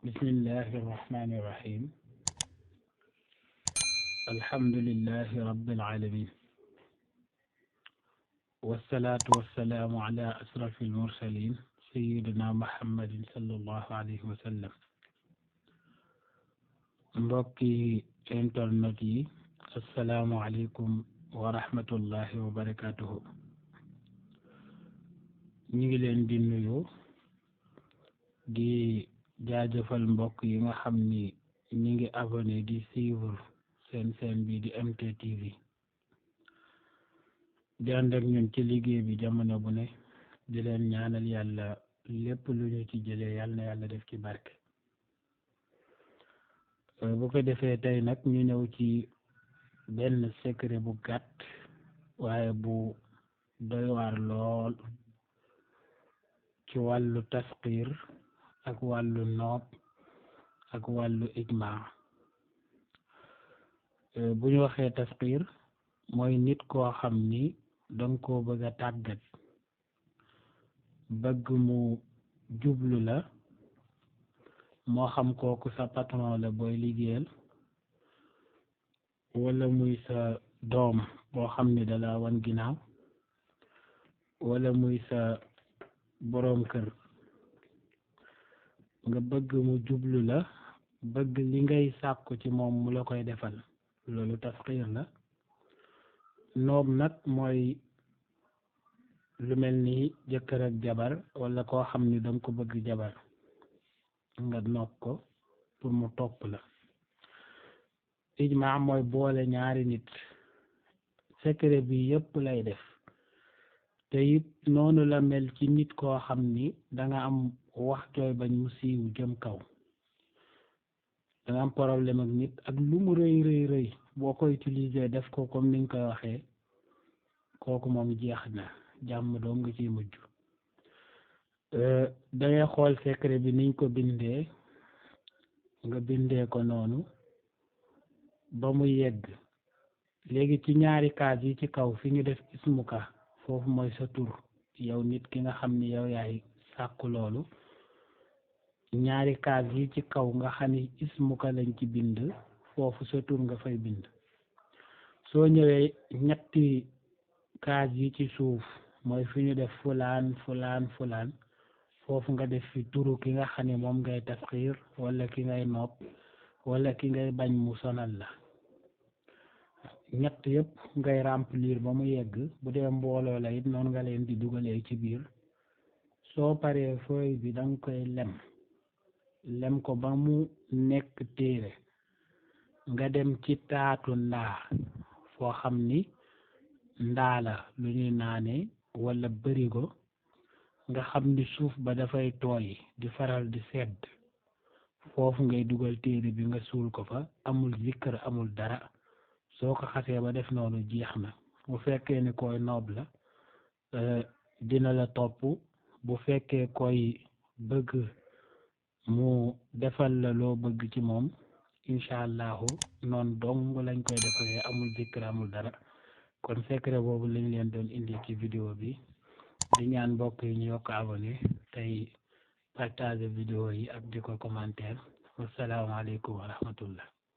bismillahi irrahmani irrahim alhamdulillahi rabbil alamin wassalaatu wassalaamu ala asrafi almursalin sayidina muhammadin sallallahu alayhi wa sallam. mbokki internet yi assalaamu aleykum wa rahmatullahi wa barakatuhu. ñu ngi leen di nuyu di jaajëfal mbokk yi nga xam ni ñi ngi abonné di suivre seen chaîne bi di MTTV di ànd ak ñun ci liggéey bi jamono bu ne di leen ñaanal yàlla lépp lu ñu ci jëlee yàlla na yàlla def ci barke. bu ko defee tey nag ñu ñëw ci benn secret bu gàtt waaye bu doy waar lool ci wàllu tasqiir ak wàllu noob ak wàllu ijmaa. bu ñu waxee tasqiir mooy nit koo xam ni danga koo bëgg a tàggat bëgg mu jublu la, moo xam kooku sa patron la booy liggéeyal wala muy sa doom boo xam ni dala wan ginnaaw wala muy sa boroom kër nga bëgg mu jublu la, bëgg li ngay sàkku ci moom mu la koy defal, loolu tasqiir la. noob nag mooy lu mel ni jëkkër ak jabar wala koo xam ni danga ko bëgg jabar nga noob ko pour mu topp la. ijmaa mooy boole ñaari nit. secret bi yëpp lay def te it noonu la mel ci nit koo xam ni danga am wax jooy bañ mu siiw jëm kaw, danga am problème ak nit ak lu mu rëy rëy rëy boo ko utiliser def ko comme ni nga koy waxee, kooku moom jeex na, jàmm doom nga ciy mujj. dangay xool secret bi niñ ko bindee nga bindee ko noonu ba mu yegg. léegi ci ñaari kaas yi ci kaw fi ñu def ismuka, foofu mooy sa tur yow nit ki nga xam ni yow yaay sàkku loolu. ñaari kaas yi ci kaw nga xam ni ismuka lañ ci bind, foofu sa tur nga fay bind. soo ñëwee ñetti kaas yi ci suuf mooy fi ñu def fulaan fulaan fulaan, foofu nga def fi turu ki nga xam ne moom ngay tasxiir wala ki ngay nopp wala ki ngay bañ mu sonal la. ñett yëpp ngay remplir ba mu yegg. bu dee mbooloo la it noonu nga leen di dugalee ci biir. soo paree feuille bi danga koy lem ko ba mu nekk téere, nga dem ci taatu ndaa foo xam ni ndaa la lu ñuy naane wala bërigo, nga xam ni suuf ba dafay tooy di faral di sedd, foofu ngay dugal téere bi nga suul ko fa. amul zikkër amul dara. soo ko xasee ba def noonu jeex na. bu fekkee ni koy noob la dina la topp. bu fekkee koy bëgg mu defal la loo bëgg ci moom, incha allahu noonu dong lañ koy defalee, amul zikkër amul dara. kon secret boobu lañ leen doon indi ci vidéo bi. di ñaan mbokk yi ñu yokk abonné tey partager vidéo yi ak di ko commentaire. wasalaamaaleykum wa rahmatullah.